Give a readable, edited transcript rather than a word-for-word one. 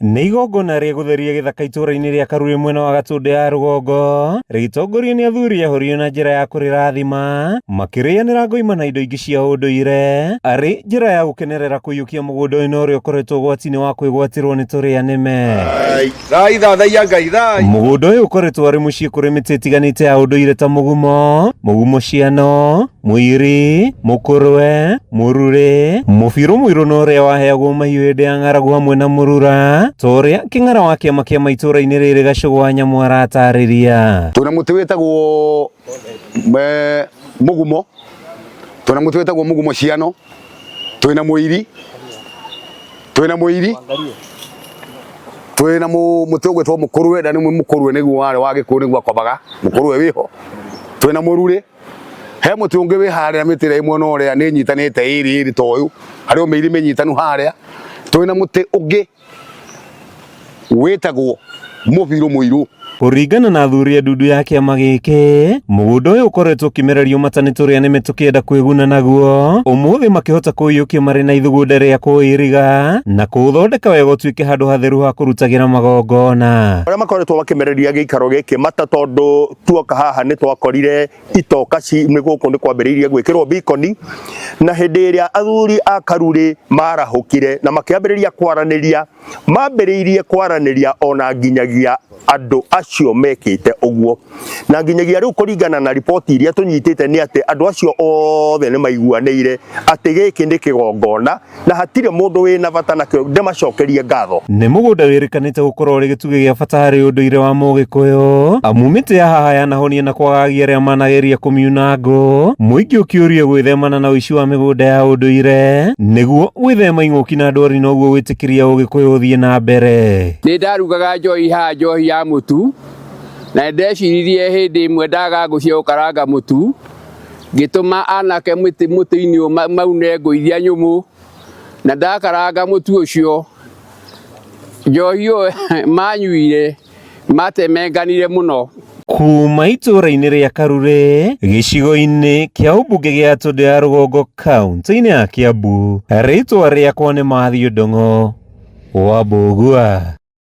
Nĩ igongona rĩa gũtheria gĩthaka itũũra-inĩ rĩa Karuri mwena wa Gatũndũ ya rũgongo rĩgĩtongorio nĩ athuri ahũrio na njĩra ya kũrĩrathima makĩrĩanĩra ngoima na indo ingĩ cia ũndũire arĩ njĩra ya gũkenerera kũiyũkia mũgũnda ũyũ na ũrĩa ũkoretwo ũgwati-inĩ wa kwĩgwatĩrwo nĩ tũrĩa nĩme. Thai thathaiya Ngai thai. Mũgũnda ũyũ ũkoretwo arĩ mũciĩ kũrĩ mĩtĩ ĩtiganĩte ya ũndũire ta mũgumo, mũgumo ciano, mũiri, mũkũrwe, mũrurĩ, mũbirũ mũirũ na ũrĩa waheagwo mahiũ hĩndĩ ya ng'aragu hamwe na mũrura, ta ũrĩa kĩng'ara wa kĩama kĩa maitũra-inĩ rĩrĩ Gacũgũ wa Nyamũ aratarĩria. Twĩna mũtĩ wĩtagwo eh, mũgumo, twĩna mũtĩ wĩtagwo mũgumo ciano, twĩna mũiri, twĩna mũiri, twĩna mũtĩ ũgwĩtwo mũkũrwe, na nĩ mũkũrwe nĩguo warĩ wa gĩkũyũ nĩguo akomaga, mũkũrwe wĩho. Twĩna mũrurĩ, he mũtĩ ũngĩ wĩ harĩa mĩtĩ ĩrĩa ĩ mwena ũrĩa nĩ ĩnyitanĩte ĩrĩ ĩrĩ ta ũyũ, harĩ o mĩiri mĩnyitanu harĩa. Twĩna mũtĩ ũngĩ wĩtagwo mũbirũ mũirũ. Kũringana na athuri a ndundu ya kĩama gĩkĩ, mũgũnda ũyũ ũkoretwo ũkĩmererio mata nĩ tũrĩa nĩme tũkĩenda kwĩguna naguo, ũmũthĩ makĩhota kũũiyũkia marĩ na ithugunda rĩa kũũiriga na kũũthondeka wega ũtuĩke handũ hatheru ha kũrutagĩra magongona. Arĩa makoretwo makĩmereria gĩikaro gĩkĩ mata tondũ tuoka haha nĩ twakorire itoka ci nĩ gũkũ nĩ kwambĩrĩirie gwĩkĩrwo bikoni na hĩndĩ ĩrĩa athuri a Karurĩ marahũkire na makĩambĩrĩria kwaranĩria mambĩrĩirie kwaranĩria ona nginyagia andũ acio mekĩte ũguo na nginyagia rĩu kũringana na riboti iria tũnyitĩte nĩ atĩ andũ acio othe nĩ maiguanĩire atĩ gĩkĩ nĩ kĩgongona na hatirĩ mũndũ wĩna bata nakĩo ndĩmacokerie ngatho. Nĩ mũgũnda wĩrĩkanĩte gũkorwo ũrĩ gĩtugĩ gĩa bata harĩ ũndũire wa Mũgĩkũyũ, amu mĩtĩ ya haha yanahonia na kwagagia arĩa manageria kũmiuna ngũ, mũingĩ ũkĩũrio gwĩthemana na ũici wa mĩgũnda ya ũndũire nĩguo gwĩthema ing'ũki na ndwari noguo gwĩtĩkĩria Ũgĩkũyũ ũthiĩ na mbere. Nĩ ndarugaga njohi haha njohi ya mũtu, na nĩ ndeciririe hĩndĩ ĩmwe ndaga ngũ cia gũkaranga mũtu, ngĩtũma anake mĩtĩ mũtĩ-inĩ ũyũ maune ngũ iria nyũmũ, na ndakaranga mũtu ũcio, njohi ĩyo manyuire matemenganire mũno. Kuma itũũra-inĩ rĩa Karure, gĩcigo-inĩ kĩa ũmbunge gĩa Tũndũ ya Rũgongo kaunti-inĩ ya Kiambu, rĩtwa rĩakwa nĩ Matthew Ndung'u wa Mbũgua.